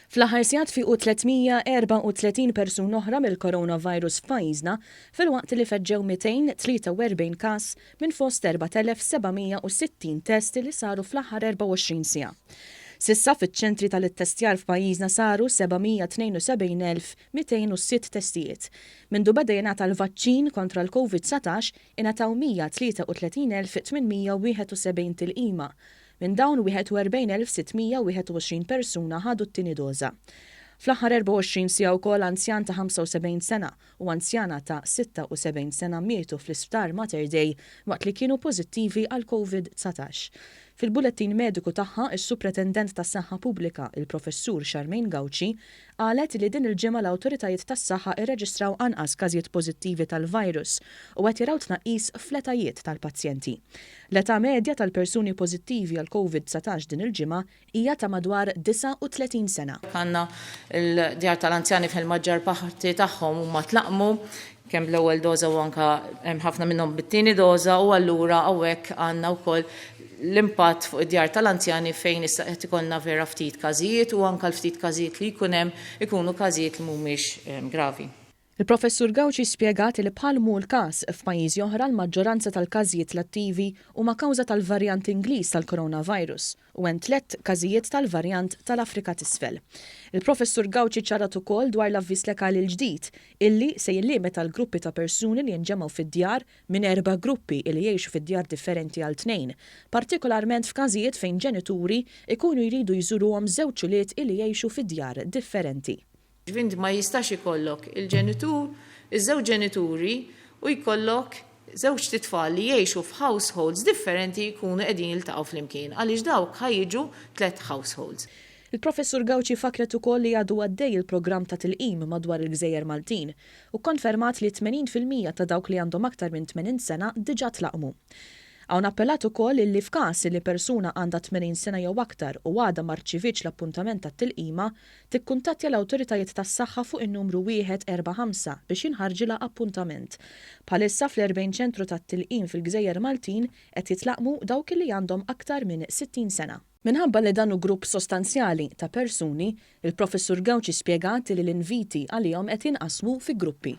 Fl-aħħar sigħat fiequ 334 persuna oħra mill-coronavirus f'pajjiżna filwaqt li feġġew 243 każ minn fost 4,760 test li saru fl-aħħar 24 siegħa. S'issa fiċ-ċentri tal-ittestjar f'pajjiżna saru 772,206 testijiet. Mindu beda jingħata l-vaċċin kontra l-Covid-19 ingħataw 133,871 tilqima. Minn dawn 41,621 persuna ħadu t-tieni doża. Fl-aħħar 24 siegħa wkoll anzjan ta' 75 sena u anzjana ta' 76 sena mietu fl-Isptar Mater Dei waqt li kienu pożittivi għall-Covid 19. Fil-bulettin mediku tagħha, is-Supretendent tas-Saħħa Pubblika, il-Professur Charmaine Gauci, qalet li din il-ġimgħa l-awtoritajiet tas-saħħa rreġistraw anqas każijiet pożittivi tal-virus u qed jaraw tnaqqis fl-etajiet tal-pazjenti. L-età medja tal-persuni pożittivi għall-Covid 19 din il-ġimgħa hija ta' madwar 39 sena. Għandna l-djar tal-anzjani fejn il-maġġor parti tagħhom huma tlaqqmu kemm bl-ewwel doża u anke hemm ħafna minnhom bit-tieni doża u allura hawnhekk għandna wkoll l-impatt fuq id-djar tal-anzjani fejn issa qed ikollna vera ftit każijiet u anke l-ftit każijiet li jkun hemm ikunu każijiet li mhumiex gravi. Il-Professur Gauci spjegat li bħal mhu l-każ f'pajjiżi oħra l-maġġoranza tal-każijiet l-attivi huma kawża tal-varjant Ingliż tal-coronavirus u hemm tlett każijiet tal-varjant tal-Afrika t'Isfel. Il-Professur Gauci ċċarat ukoll dwar l-avviż legali l-ġdid illi se jillimita l-gruppi ta' persuni li jinġemgħu fid-djar minn erba' gruppi li jgħixu fi djar differenti għal tnejn, partikolarment f'każijiet fejn ġenituri jkunu jridu jżuruhom żewġ ulied li jgħixu fi djar differenti. Ġifieri inti ma jistax ikollok il-ġenitur, iż-żewġ ġenituri u jkollok żewġt itfal li jgħixu f'households differenti jkunu qegħdin jiltaqgħu flimkien għaliex dawk ħa jiġu tlett households. Il-Professur Gauci fakkret ukoll li għadu għaddej il-programm ta' tilqim madwar il-gżejjer Maltin u kkonfermat li 80% ta' dawk li għandhom aktar minn 80 sena diġà tlaqqmu. Hawn appellat ukoll illi f'każ illi persuna għandha 80 sena jew aktar u għadha ma rċivietx l-appuntament tat-tilqima, tikkuntattja l-awtoritajiet tas-saħħa fuq in-numru 145 biex jinħarġilha appuntament. Bħalissa fl-40 ċentru tat-tilqim fil-gżejjer Maltin qed jitlaqqmu dawk illi għandhom aktar minn 60 sena. Minħabba li dan hu grupp sostanzjali ta' persuni, il-Professur Gauci spjegat li l-inviti għalihom qed jinqasmu fi gruppi.